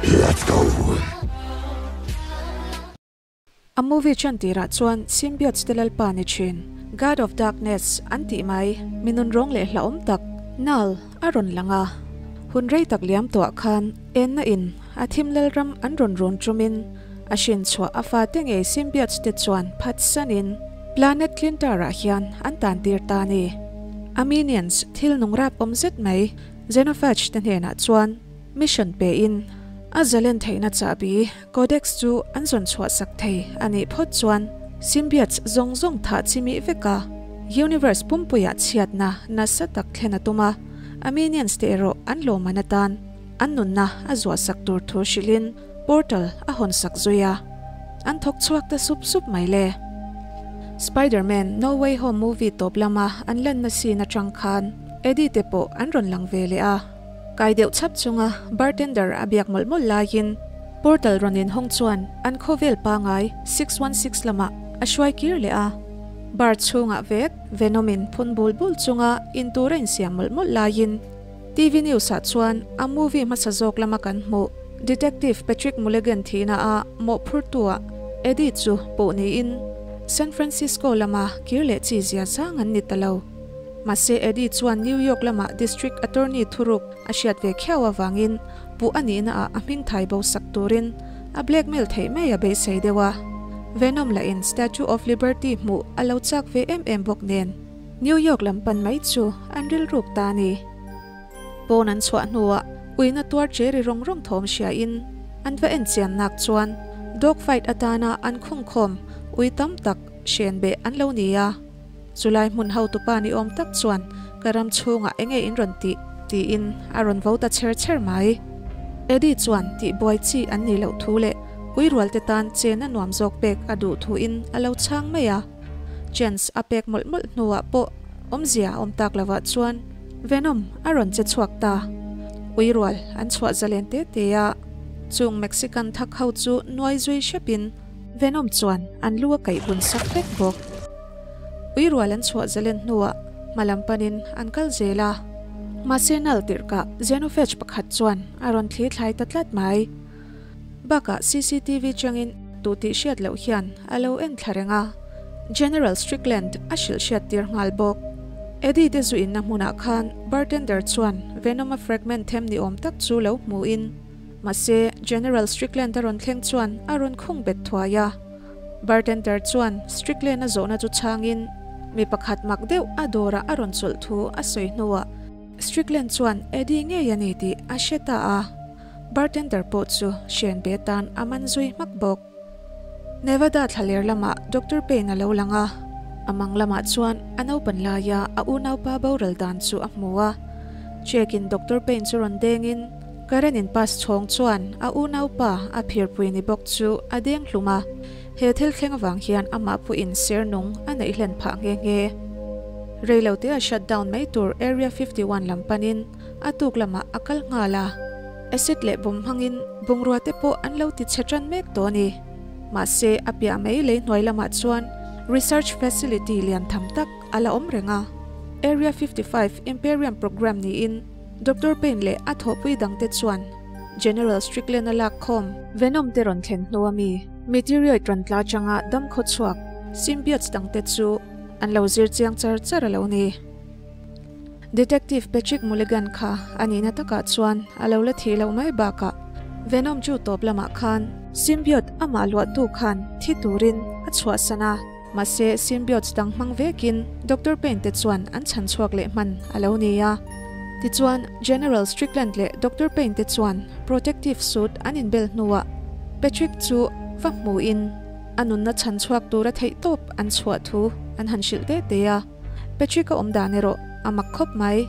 Let's go! A movie chan tirah chuan symbiotes te lalpa ni thin, God of Darkness an tih mai, mi nunrawng leh hlauhawm tak, Null, a rawn lang a. Hun rei tak liam tawhah khan enna in a thim lalram an rawn run tumin a hrin chhuah a fate ngei symbiotes te chuan phatsanin planet Klintar-ah hian an tan tir ta a ni. A minions thil nung rap awm zet mai Xenophage te hnenah chuan mission pein a zalen theihna chahbi Codex chu an zawn chhuah sak thei a nih phawt chuan symbiotes zawng zawng thah chi mih vek a, universe pumpuiah chhiatna nasa tak thlen a tum a, a minions te erawh an lawmman atan an nunna a zuah sak tur thu hrilhin portal a hawn sak zui a, an thawk chhuak ta sup sup mai le. Spider-Man, No Way Home movie tawp lama an lanna scene atang khan Eddie te pawh an rawn lang ve leh a. Kai deuh chhap chunga bartender a biak mawlh mawlh laiin portal rawn inhawng chuan an khawvel pangai 616 lamah a hruai kir leh a. Bar chhungah vek Venom-in phun bul bul chunga intur a insiam mawlh mawlh laiin TV news-ah chuan a movie hmasa zawk lama kan hmuh Detective Patrick Mulligan thihna a mawhphurtu-ah Eddie chu puh niin San Francisco lama kir leh chi zia zang an ni ta lo. Mahse Eddie chuan New York lama District Attorney thuruk a hriat ve khiau avangin puh a nihna ah a hming thai bo sak turin a blackmail theih mai a beisei deuh a. Venom lah in Statue of Liberty hmuh a lo chak ve em em bawk nen New York lam pan mai chu an rilruk ta a ni. Pawn an chhuah hnuah uina tuar cherry rawng rawng thawm hria in an va en chian nak chuan dog fight atana an khungkhawm ui tam tak hren beh an lo ni a. Chulai hmun hotupa ni awm tak chuan ka ram chhungah enge in rawn tih? tiin a rawn vo ta chher chher mai. Eddie chuan tihbuai chi an nih loh thu leh uirual te tan chen a nuam zawk pek a duh thuin a lo chhang mai a. Chance a pek mawlh mawlh hnuah pawh awmzia a awm tak lovah chuan Venom a rawn che chhuak ta. Uirual an chhuah zalen te te a, chung Mexican thak ho chu nuai zui hrepin Venom chuan an lu a kaih bun sak vek bawk. Uirual an chhuah zalen hnuah hma lam panin an kal zel a. Mahse nal tirhkah Xenophage pakhat chuan a rawn thli thlai ta tlat mai. Bakah cctv changin tu tih hriat loh hian a lo en thla reng a. General Strickland a hrilh hriat tir nghal bawk. Eddie te zu inna hmunah khan bartender chuan Venom-a fragment them ni awm tak chu lo hmuin mahse General Strickland a rawn thleng chuan a rawn khung bet thuai a. Bartender chuan Strickland-a zawhna chu chhangin mi pakhat mak deuh a dawrah a rawn chawlh thu a sawi hnuah Strickland chuan Eddie ngei a ni tih a hre ta a, bartender pawh chu hren be tan a man zui hmak bawk. Nevada thlaler lamah Doctor Payne a lo lang a, a mang lamah chuan a naupan laia a unaupa boral dan chu a hmu a. Check-in Doctor Payne chu rawn dengin, Karen in pass chhawng chuan a unaupa a phirpui ni bawk chu a deng hlum a, he thil thleng avang hian amah pawhin ser nung a neih hlen phah nghe nghe. Reilote a shut down mai tur Area 51 lam panin a tuk lamah a kal nghal a. Acid leh bawm hmangin bungrua te pawh an lo ti chhe tan mek tawh a ni. Mahse a piah mai lei hnuai lamah chuan research facility lian tham tak a la awm reng a. Area 55 Imperium Programme niin Doctor Payne leh a thawhpui dangte chuan General Strickland-a lak khawm Venom te rawn thlen hnu a mi meteoroid rawn tla changa dam khaw chhuak symbiotes dangte chu an lo zir chiang char char a lo ni. Detective Patrick Mulligan kha a nihna takah chuan a lo la thih loh mai bakah Venom chu tawp lamah khan symbiote amah luahtu khan thi turin a chhuahsan a. Mahse, symbiotes dang hmang vekin Doctor Payne te chuan an chhan chhuak leh hman a lo ni a. Tichuan, General Strickland leh Doctor Payne te chuan protective suit an inbel hnuah Patrick chu va hmuhin a nunna chhan chhuak tura theihtawp an chhuah thu an han hrilh te te a. Patrick-a awm dan erawh a mak khawp mai.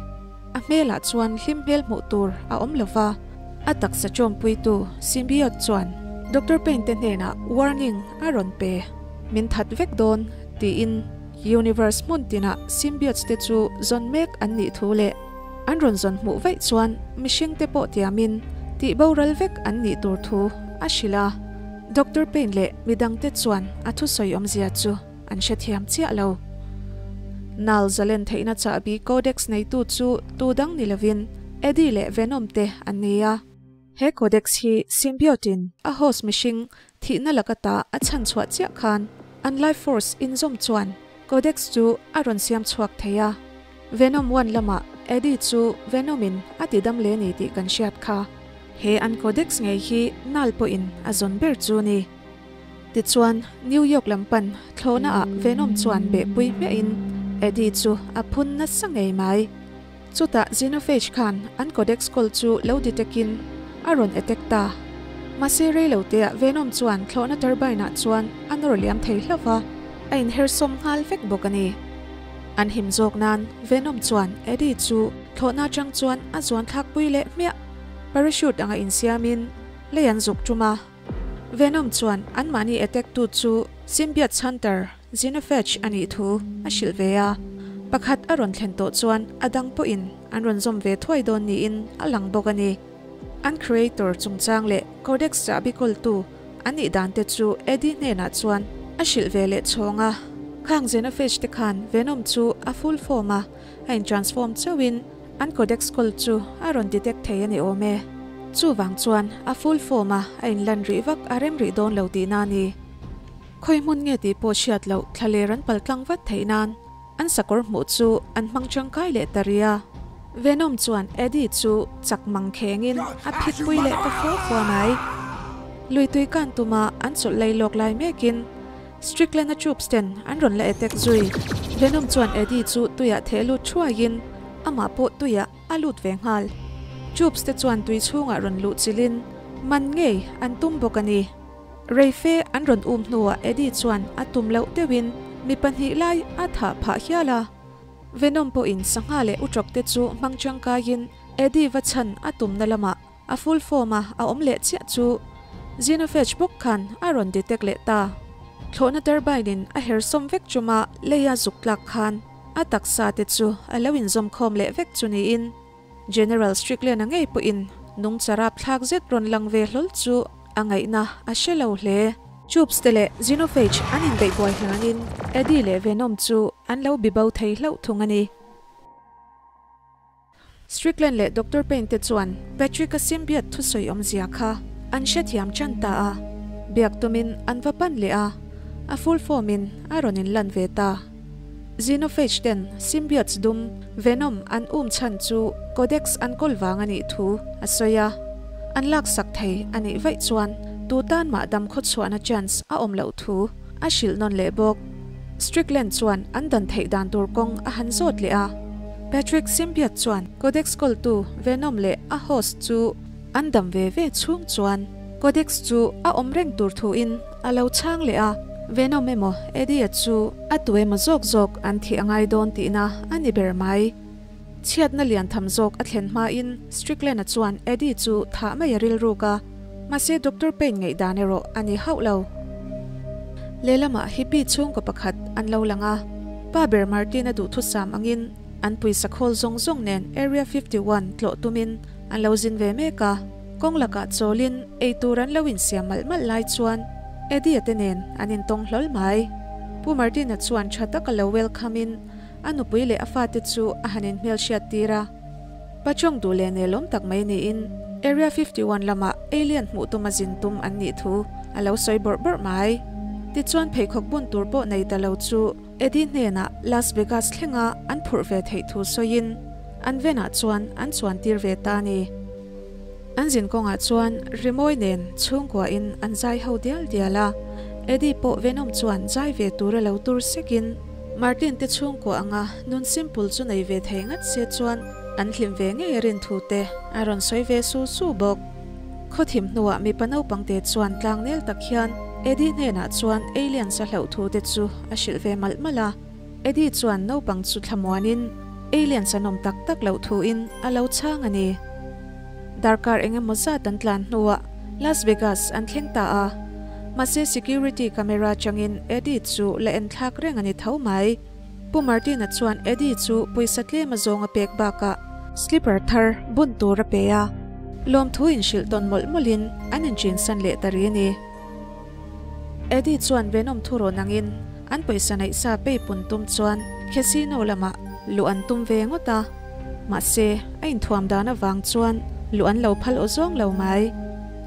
A hmelah chuan hlim hmel hmuh tur a awm lo va, a taksa chawmpuitu symbiote chuan Doctor Payne te hnenah warning a rawn pe. Min that vek dawn, tiin universe hmun tinah symbiotes te chu zawn mek an nih thu leh an rawn zawn hmuh vaih chuan mihring te pawh tiamin tih boral vek an nih tur thu a hrilh a. Doctor Payne leh midangte chuan a thusawi awmzia chu an hrethiam chiah lo. Nal zalen theihna chahbi codex neitu chu tu dang ni lovin Eddie leh Venom te an ni a. He codex hi symbiote in a host mihring thihna laka ta a chhan chhuah chiah khan an life force inzawm chuan codex chu a rawn siam chhuak thei a. Venom One lamah Eddie chu Venom in a ti dam leh ni tih kan hriat kha. He an codex ngei hi Null pawhin a zawn ber chu ni. Tichuan, New York lam pan thlawhna ah Venom chuan behpui hmiahin Eddie chu a phun nasa ngei mai. Chutah Xenophage khan an codex kawl chu lo detect in a rawn attack ta. Mahse reiloteah Venom chuan thlawhna turbine ah chuan a nawr liam thei hlauh va, a inher sawm nghal vek bawk a ni. An him zawk nan Venom chuan Eddie chu thlawhna atang chuan a zuan thlak pui leh hmiah. Parachute anga insiamin lei an zuk tum a. Venom chuan anmahni attack tu chu Symbiote Hunter Xenophage a nih thu a hrilh ve a. Pakhat a rawn thlen tawh chuan a dang pawhin an rawn zawm ve thuai dawn niin a lang bawk a ni. An creator chungchang leh Codex chahbi kawltu an nih dan te chu Eddie hnenah chuan a hrilh ve leh chhawng a. Khang Xenophage te khan Venom chu a full form a a in transform chauhin An codex kawl chu a rawn detect thei a ni awm e. Chuvang chuan a full form a a inlan rih vak a rem rih dawn lo tihna a ni. Khawi hmun nge tih pawh hriat loh thlaler an pal tlang vat theih nan an sakawr hmuh chu an hmang tangkai leh ta rih a. Venom chuan Eddie chu chak mang khengin a phit pui leh ta fua fua mai. Lui tui kan tuma an chawlh lei lawk lai mekin Strickland-a troops ten an rawn la attack zui. Venom chuan Eddie chu tuiah theh lut thuaiin amah pawh tuiah a lut ve nghal. Troops te chuan tui chhungah rawn luh chilhin man ngei an tum bawk a ni. Reife an rawn um hnuah Eddie chuan a tum loh deuhin mi pahnih lai a thah phah hial a. Venom pawhin sangha leh utrawk te chu hmang tangkaiin Eddie va chhan a tumna lamah A full form a a awm leh chiah chu Xenophage bawk khan a rawn detect leh ta. Thlawhna turbine in a her sawm vek chuma leia zuk tlak khan a taksa te chu a lo inzawm khawm leh vek chu niin General Strickland-a ngei pawhin nungcha rapthlak zet rawn lang ve hlawl chu a ngaihna a hre lo hle. Troops te leh Xenophage an inbeih buai hlanin Eddie leh Venom chu an lo bibo thei hlauh thung a ni. Strickland leh Doctor Payne te chuan Patrick-a symbiote thusawi awmzia kha an hrethiam tan ta a, biak tumin an va pan leh a, a full form in a rawn inlan ve ta. Xenophage ten symbiotes dum, venom, an um chhan chu Codex an kawl vang a nih thu a sawi a, an laksak thei a nih vaih chuan tu tan mah dam khawchhuahna chance a awm loh thu a hrilh nawn leh bawk. Strickland chuan an dan theih dan tur kawng a han zawt leh a. Patrick Symbiote chuan Codex kawltu Venom leh a host chu an dam ve ve chhung chuan Codex chu a awm reng tur thuin a lo chhang leh a, Venom emaw Eddie-a chu a tu emaw zawk zawk an thih a ngai dawn tihna a ni ber mai. Chhiatna lian tham zawk a thlen hmain Strickland-a chuan Eddie chu thah mai a rilruk a, mahse Doctor Payne ngaihdan erawh a ni hauh lo. Lehlamah hippie chhungkaw pakhat an lo lang a, pa ber Martin-a duhthusam angin an pawisa khawl zawng zawng nen Area 51 tlawh tumin an lo zin ve mek a, kawng lakah chawlin eitur an lo insiam malh malh lai chuan Eddie-a te nen an intawng hlawl mai. Pu Martin-a chuan tha taka lo welcome-in A nupui leh a fate chu a han inhmel hriat tir a. Pachawng duh leh nelawm tak mai niin Area 51 lamah alien hmuh tuma zin tum an nih thu a lo sawi bawrh bawrh mai. Tichuan pheikhawk bun tur pawh nei ta lo chu Eddie hnenah Las Vegas thlenga an phurh ve theih thu sawiin an venah chuan an chuan tir ve ta a ni. An zin kawngah chuan rimawi nen chhungkuain an zai ho dial dial a, Eddie pawh Venom chuan zai ve tur a lo tur sekin Martin te chhungkua anga nun simple chu nei ve thei ngat se chuan an hlim ve ngei a rin thu te a rawn sawi ve su su bawk. Khawthim hnuah mipa naupang te chuan tlangnel tak hian Eddie hnenah chuan aliens a hlauh thu te chu a hrilh ve malh malh a. Eddie chuan naupang chu thlamuanin aliens an awm tak tak loh thuin a lo chhang a ni. Darkar eng emaw zat an tlan hnuah Las Vegas an thleng ta a, mahse security camera changin Eddie chu la en thlak reng a ni tho mai. Pu Martin-a chuan Eddie chu pawisa tlem a zawng a pek bakah slipper thar bun tur a pe a, lawmthu inhrilh tawn mawlh mawlhin an inṭinsan leh ta ri a ni. Eddie chuan Venom thu rawn angin an pawisa neih sa pei pun tum chuan casino lamah luh an tum ve ngawt a, mahse a inthuam dan avang chuan Luh an lo phal awzawng lo mai.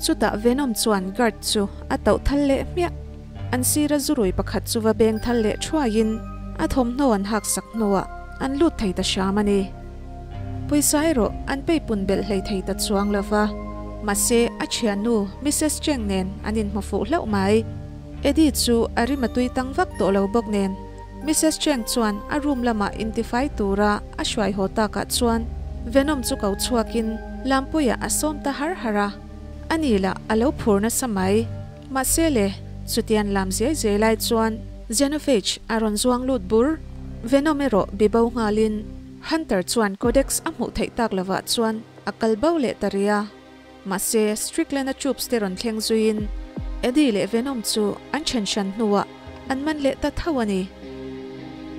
Chutah Venom chuan guard chu a tauh thal leh hmiah. An sira zurui pakhat chu va beng thal leh thuaiin a thawmhnaw an hak sak hnuah an lut thei ta hram a ni. Pawisa erawh an peipun belh hlei thei ta chuang lo va, mahse a thiannu Missus Cheng nen an inhmu fuh hlauh mai. Eddie chu a rim a tui tang vak tawh lo bawk nen Missus Cheng chuan a room lamah intifai tura a hruai haw takah chuan Venom chu ko chhuakin Lampuiah a sawm ta har har a, ani lah a lo phur nasa mai. Mahse le, chutian lam zai zai lai chuan Xenophage a rawn zuang lut bur. Venom erawh bibo nghalin Hunter chuan Codex a hmuh theih tak lovah chuan a kal bo leh ta rih a. Mahse, Strickland-a troops te rawn thleng zuiin Eddie leh Venom chu an then hran hnuah an man leh ta tho a ni.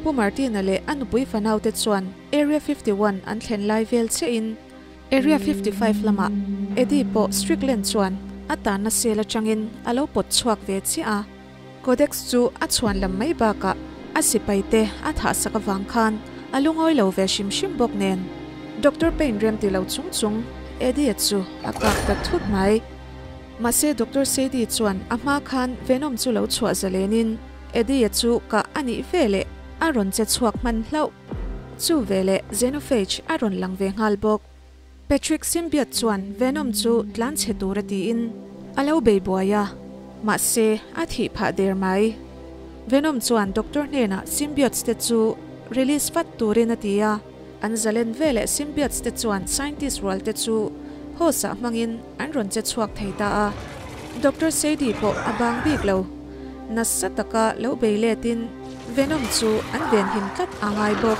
Pu Martin-a leh a nupui fanaute chuan Area 51 an thlen lai vel chiahin Area 55 lamah Eddie pawh Strickland chuan a tanna cell atangin a lo pawt chhuak ve chiah a. Codex chu a chhuan lam mai bakah a sipai te a thah sak avang khan a lungawi lo ve hrim hrim bawk nen Doctor Payne rem ti lo chung chung Eddie chu a kak ta thut mai. Mahse Doctor Sadie chuan a hma khan Venom chu lo chhuah zalenin Eddie chu kah a nih veleh a rawn che chhuak hman hlauh. Chu veleh Xenophage a rawn lang ve nghal bawk. Patrick Symbiote chuan Venom chu tlan chhe tur a tiin a lo bei buai a, mahse a thih phah der mai. Venom chuan doctor hnenah Symbiotes te chu release vat turin a ti a, an zalen veleh Symbiotes te chuan scientist rual te chu hose ah hmangin an rawn che chhuak thei ta a. Doctor Sadie pawh a bang bik lo. Nasa taka lo bei letin Venom chu an venhim tlat a ngai bawk.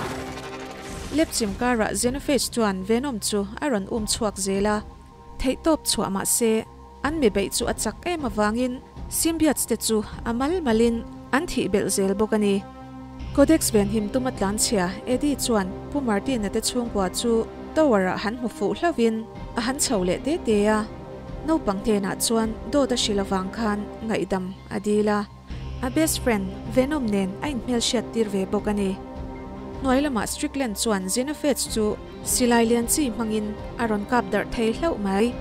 Lepchim karah Xenophage chuan Venom chu a rawn um chhuak zel a, theihtawp chhuah mah se an mi beih chu a chak em avangin symbiotes te chu a mal malin an thih belh zel bawk a ni. Codex venhim tuma tlanchhia Eddie chuan Pu Martin-a te chhungkua chu tower-ah han hmu fuh hlauhin a han chho leh te te a. Naupang hnenah chuan dawt a hrilh avang khan ngaihdam a dil a. A best friend Venom nen a inhmelhriat tir ve bawk a ni. Hnuai lamah Strickland chuan Xenophage chu silai lian chi hmangin a rawn kap darh thei hlauh mai.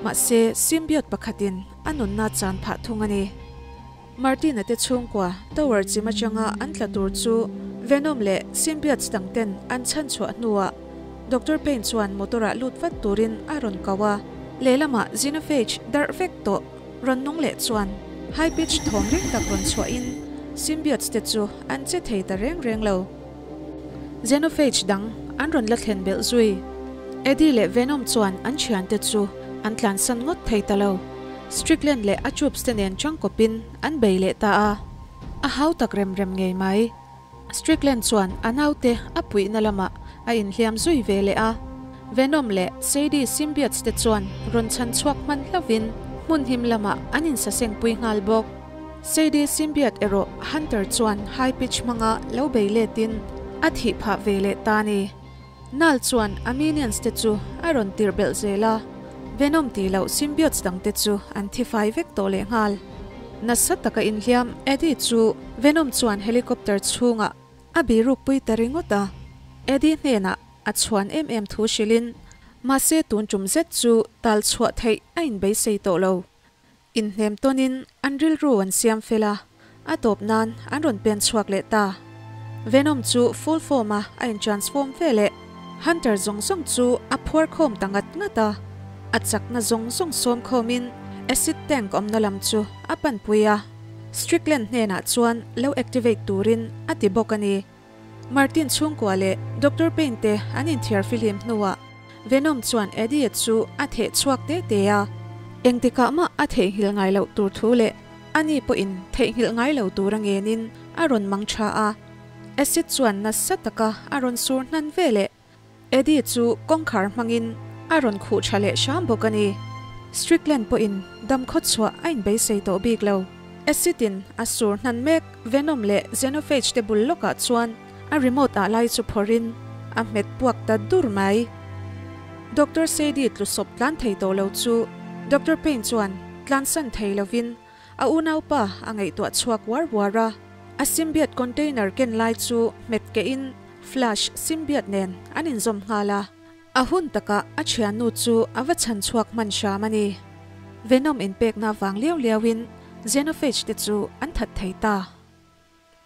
Mahse, symbiote pakhatin a nunna chan phah thung a ni. Martin-a te chhungkua tower chim atanga an tla tur chu Venom leh symbiotes dang ten an chhan chhuah hnuah Doctor Payne chuan motor-ah lut vat turin a rawn ko a. Lehlamah Xenophage darh vek tawh rawn nung leh chuan high pitch thawm reng tak rawn chhuahin symbiotes te chu an che thei ta reng reng lo. Xenophage dang an rawn la thlen belh zui. Eddie leh Venom chuan an thiante chu an tlansan ngawt thei ta lo. Strickland leh a troops te nen changkawpin an bei leh ta a. A hau tak rem rem ngei mai. Strickland chuan a naute a puihna lamah a inhliam zui ve leh a. Venom leh Sadie symbiotes te chuan rawn chhan chhuak hman hlauhin hmun him lamah an insasengpui nghal bawk. Sadie symbiote erawh Hunter chuan high pitch hmanga lo bei letin a thih phah ve leh ta a ni. Null chuan a minions te chu a rawn tirh belh zel a, Venom tih loh symbiotes dang te chu an thi fai vek tawh leh nghal. Nasa taka inhliam Eddie chu Venom chuan helicopter chhungah a biruk pui ta ringawt a, Eddie hnenah a chhuan em em thu hrilhin mahse tun tum zet chu tal chhuah theih a inbeisei tawh lo. Inhnem tawnin an rilru an siam fel a, a tawp nan an rawn pen chhuak leh ta. Venom chu full form a a in transform ve leh. Hunter zawng zawng chu a phuar khawm ta ngat ngat a, a chakna zawng zawng sawm khawmin acid tank awmna lam chu a panpui a, Strickland hnenah chuan lo activate turin a ti bawk a ni. Martin chhungkua leh Doctor Payne te an inthiar fihlim hnuah Venom chuan Eddie chu a theh chhuak te te a, engtikah mah a theihnghilh ngai loh tur thu leh ani pawhin theihnghilh ngai lo tur a ngenin a rawn mang tha a. Acid chuan nasa taka a rawn sur hnan veleh Eddie chu kawngkhar hmangin a rawn khuh tha leh hram bawk a ni. Strickland pawhin dam khaw chhuah a inbeisei tawh bik lo. Acid-in a sur hnan mek Venom leh Xenophage te bul lawkah chuan a remote ah lai chu phawrhin a hmet puak ta dur mai. Doctor Sadie tlu sawp tlan thei tawh lo chu Doctor Payne chuan tlansan thei lovin a unaupa a ngaihtuah chhuak uar uar a. A symbiote container ken lai chu hmet kehin Flash symbiote nen an inzawm nghal a. A hun takah a thiannu chu a va chhan chhuak hman hram a ni. Venom inpekna vang liau liauin Xenophage te chu an that thei ta.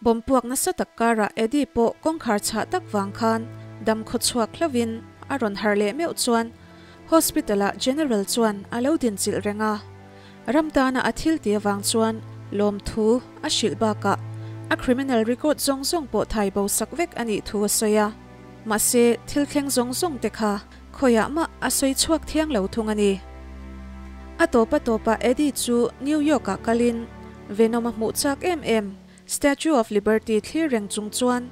Bomb puak nasa tak karah Eddie pawh kawngkhar chhah tak vang khan dam khaw chhuak hlauhin a rawn harh leh meuh chuan Hospital ah General chuan a lo dinchilh reng a. Ram tana a thil ti avang chuan lawmthu a hrilh bakah a criminal record zawng zawng pawh thai bo sak vek a nih thu a sawi a. Mahse, thil thleng zawng zawng te kha khawiah mah a sawi chhuak thiang lo thung a ni. A tawp a tawpah Eddie chu New York ah kalin Venom a hmuh chak em em Statue of Liberty thlir reng chung chuan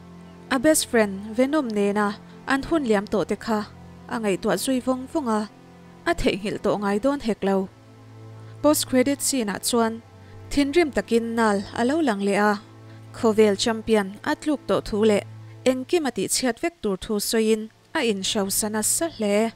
a best friend Venom nena an hun liam tawh te kha a ngaihtuah zui vawng vawng a, a theihnghilh tawh ngai dawn hek lo. Post credit scene ah chuan thinrim takin Nal a lo lang leh a, khawvel champion a tluk tawh thu leh engkim a tihchhiat vek tur thu sawiin a inhrosa nasa hle.